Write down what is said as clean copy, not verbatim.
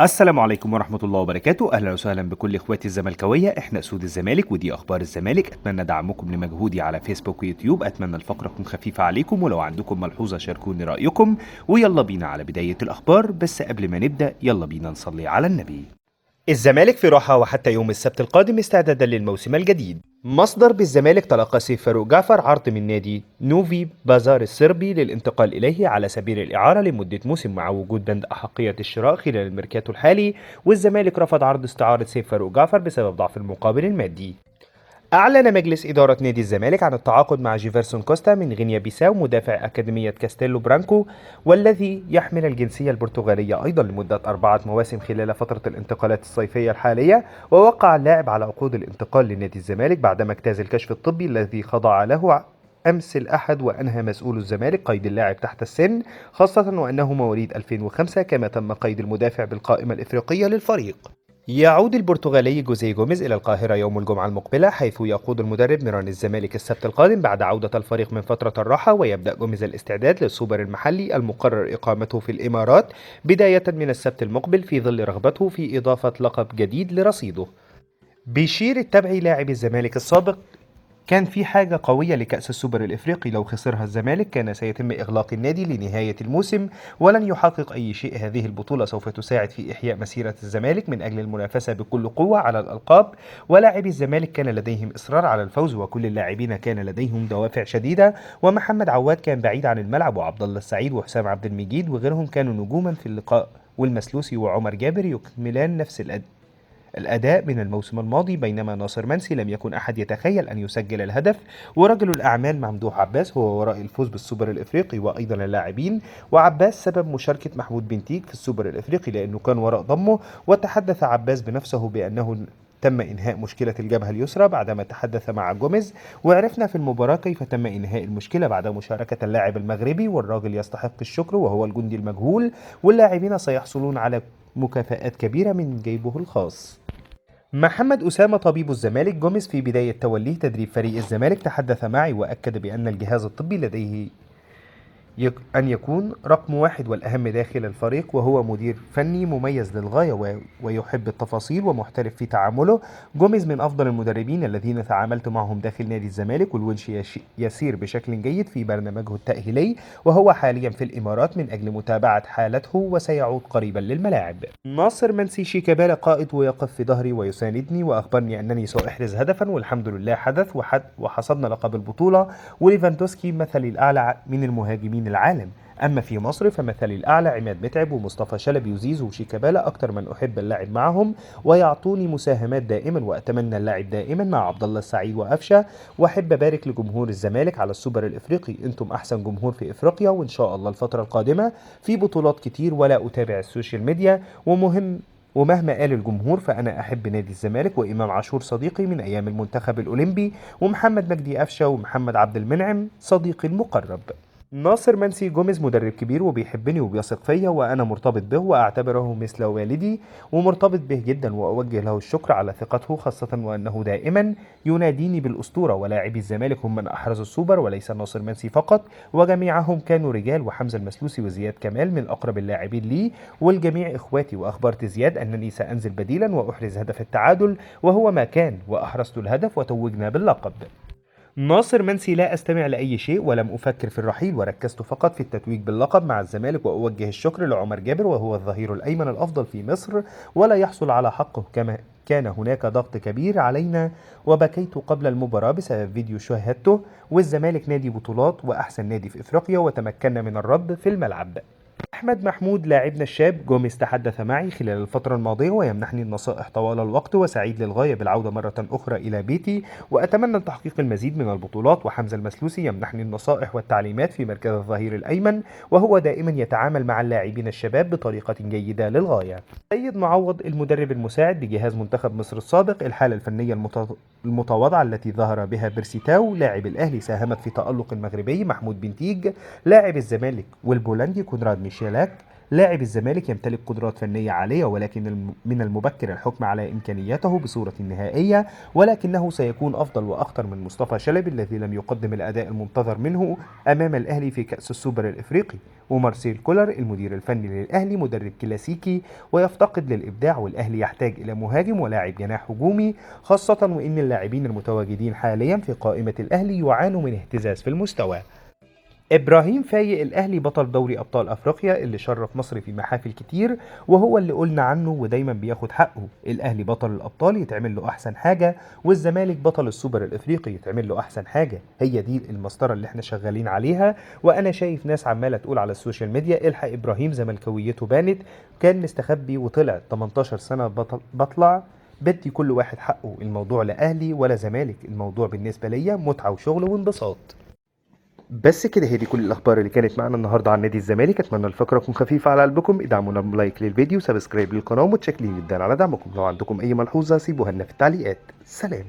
السلام عليكم ورحمة الله وبركاته. أهلا وسهلا بكل إخواتي الزملكاوية. إحنا أسود الزمالك ودي أخبار الزمالك. أتمنى دعمكم لمجهودي على فيسبوك ويوتيوب. أتمنى الفقرة تكون خفيفة عليكم، ولو عندكم ملحوظة شاركوني رأيكم. ويلا بينا على بداية الأخبار، بس قبل ما نبدأ يلا بينا نصلي على النبي. الزمالك في راحة وحتى يوم السبت القادم استعدادا للموسم الجديد. مصدر بالزمالك تلقى سيف فاروق جعفر عرض من نادي نوفي بازار الصربي للانتقال إليه على سبيل الإعارة لمدة موسم مع وجود بند أحقية الشراء خلال الميركاتو الحالي، والزمالك رفض عرض استعارة سيف فاروق جعفر بسبب ضعف المقابل المادي. أعلن مجلس إدارة نادي الزمالك عن التعاقد مع جيفرسون كوستا من غينيا بيساو مدافع أكاديمية كاستيلو برانكو، والذي يحمل الجنسية البرتغالية أيضا لمدة 4 مواسم خلال فترة الانتقالات الصيفية الحالية. ووقع اللاعب على عقود الانتقال لنادي الزمالك بعدما اجتاز الكشف الطبي الذي خضع له أمس الأحد، وأنهى مسؤول الزمالك قيد اللاعب تحت السن، خاصة وأنه مواليد 2005، كما تم قيد المدافع بالقائمة الإفريقية للفريق. يعود البرتغالي جوزيه جوميز إلى القاهرة يوم الجمعة المقبلة، حيث يقود المدرب ميران الزمالك السبت القادم بعد عودة الفريق من فترة الراحة. ويبدأ جوميز الاستعداد للسوبر المحلي المقرر إقامته في الإمارات بداية من السبت المقبل، في ظل رغبته في إضافة لقب جديد لرصيده. بيشير التبعي لاعب الزمالك السابق: كان في حاجة قوية لكأس السوبر الإفريقي، لو خسرها الزمالك كان سيتم إغلاق النادي لنهاية الموسم ولن يحقق أي شيء. هذه البطولة سوف تساعد في إحياء مسيرة الزمالك من أجل المنافسة بكل قوة على الألقاب، ولاعبي الزمالك كان لديهم إصرار على الفوز، وكل اللاعبين كان لديهم دوافع شديدة، ومحمد عواد كان بعيد عن الملعب، وعبد الله السعيد وحسام عبد المجيد وغيرهم كانوا نجوما في اللقاء، والمسلوسي وعمر جابر يكملان نفس الأداء من الموسم الماضي، بينما ناصر منسي لم يكن أحد يتخيل أن يسجل الهدف، ورجل الأعمال ممدوح عباس هو وراء الفوز بالسوبر الإفريقي وأيضا اللاعبين، وعباس سبب مشاركة محمود بنتيك في السوبر الإفريقي لأنه كان وراء ضمه. وتحدث عباس بنفسه بأنه تم إنهاء مشكلة الجبهة اليسرى بعدما تحدث مع جوميز، وعرفنا في المباراة كيف تم إنهاء المشكلة بعد مشاركة اللاعب المغربي، والراجل يستحق الشكر وهو الجندي المجهول، واللاعبين سيحصلون على مكافآت كبيرة من جيبه الخاص. محمد أسامة طبيب الزمالك: جوميز في بداية توليه تدريب فريق الزمالك تحدث معي وأكد بأن الجهاز الطبي لديه أن يكون رقم 1 والأهم داخل الفريق، وهو مدير فني مميز للغاية ويحب التفاصيل ومحترف في تعامله. جوميز من أفضل المدربين الذين تعاملت معهم داخل نادي الزمالك، والونش يسير بشكل جيد في برنامجه التأهيلي، وهو حاليا في الإمارات من أجل متابعة حالته وسيعود قريبا للملاعب. ناصر منسي: شيكابالا قائد ويقف في ظهري ويساندني، وأخبرني أنني سأحرز هدفا والحمد لله حدث وحصدنا لقب البطولة. وليفاندوسكي مثلي الأعلى من المهاجمين العالم. أما في مصر فمثلي الأعلى عماد متعب ومصطفى شلبي وزيزو وشيكابالا، أكثر من أحب اللعب معهم ويعطوني مساهمات دائما، وأتمنى اللعب دائما مع عبد الله السعيد وأفشة. وأحب أبارك لجمهور الزمالك على السوبر الإفريقي، أنتم أحسن جمهور في إفريقيا، وإن شاء الله الفترة القادمة في بطولات كتير. ولا أتابع السوشيال ميديا، ومهما قال الجمهور فأنا أحب نادي الزمالك، وإمام عاشور صديقي من أيام المنتخب الأولمبي، ومحمد مجدي أفشة ومحمد عبد المنعم صديقي المقرب. ناصر منسي: جوميز مدرب كبير وبيحبني وبيثق فيا، وأنا مرتبط به وأعتبره مثل والدي ومرتبط به جدا، وأوجه له الشكر على ثقته، خاصة وأنه دائما يناديني بالأسطورة. ولاعبي الزمالك هم من أحرزوا السوبر وليس ناصر منسي فقط، وجميعهم كانوا رجال، وحمزة المسلوسي وزياد كمال من أقرب اللاعبين لي، والجميع إخواتي. وأخبرت زياد أنني سأنزل بديلا وأحرز هدف التعادل، وهو ما كان، وأحرزت الهدف وتوجنا باللقب. ناصر منسي: لا أستمع لأي شيء ولم أفكر في الرحيل، وركزت فقط في التتويج باللقب مع الزمالك. وأوجه الشكر لعمر جابر وهو الظهير الأيمن الأفضل في مصر ولا يحصل على حقه، كما كان هناك ضغط كبير علينا وبكيت قبل المباراة بسبب فيديو شاهدته. والزمالك نادي بطولات وأحسن نادي في إفريقيا، وتمكنا من الرد في الملعب. أحمد محمود لاعبنا الشاب: جوميز تحدث معي خلال الفترة الماضية ويمنحني النصائح طوال الوقت، وسعيد للغاية بالعودة مرة أخرى إلى بيتي، وأتمنى تحقيق المزيد من البطولات. وحمزة المسلوسي يمنحني النصائح والتعليمات في مركز الظهير الأيمن، وهو دائما يتعامل مع اللاعبين الشباب بطريقة جيدة للغاية. سيد معوض المدرب المساعد بجهاز منتخب مصر السابق: الحالة الفنية المتواضعة التي ظهر بها بيرسي تاو لاعب الأهلي ساهمت في تألق المغربي محمود بنتيج لاعب الزمالك والبولندي كونراد ميشيلاك لاعب الزمالك يمتلك قدرات فنية عالية، ولكن من المبكر الحكم على إمكانياته بصورة نهائية، ولكنه سيكون أفضل وأخطر من مصطفى شلبي الذي لم يقدم الأداء المنتظر منه أمام الأهلي في كأس السوبر الإفريقي. ومارسيل كولر المدير الفني للأهلي مدرب كلاسيكي ويفتقد للإبداع، والأهلي يحتاج إلى مهاجم ولاعب جناح هجومي، خاصة وإن اللاعبين المتواجدين حاليا في قائمة الأهلي يعانوا من اهتزاز في المستوى. إبراهيم فايق الأهلي بطل دوري أبطال أفريقيا اللي شرف مصر في محافل كتير، وهو اللي قلنا عنه ودايما بياخد حقه. الأهلي بطل الأبطال يتعمل له أحسن حاجة، والزمالك بطل السوبر الإفريقي يتعمل له أحسن حاجة. هي دي المسطرة اللي احنا شغالين عليها. وأنا شايف ناس عمالة تقول على ال social media الحق إبراهيم زملكاويته بانت، كان مستخبي وطلع 18 سنة بطل، بطلع بدي كل واحد حقه. الموضوع لا أهلي ولا زمالك، الموضوع بالنسبة ليا متعة وشغل وانبساط. بس كده هي دي كل الاخبار اللي كانت معانا النهارده عن نادي الزمالك. اتمنى الفقرة تكون خفيفة على قلبكم. ادعمونا ب like للفيديو، subscribe للقناة، ومتشكرين جدا على دعمكم. لو عندكم اي ملحوظة سيبوها لنا في التعليقات. سلام.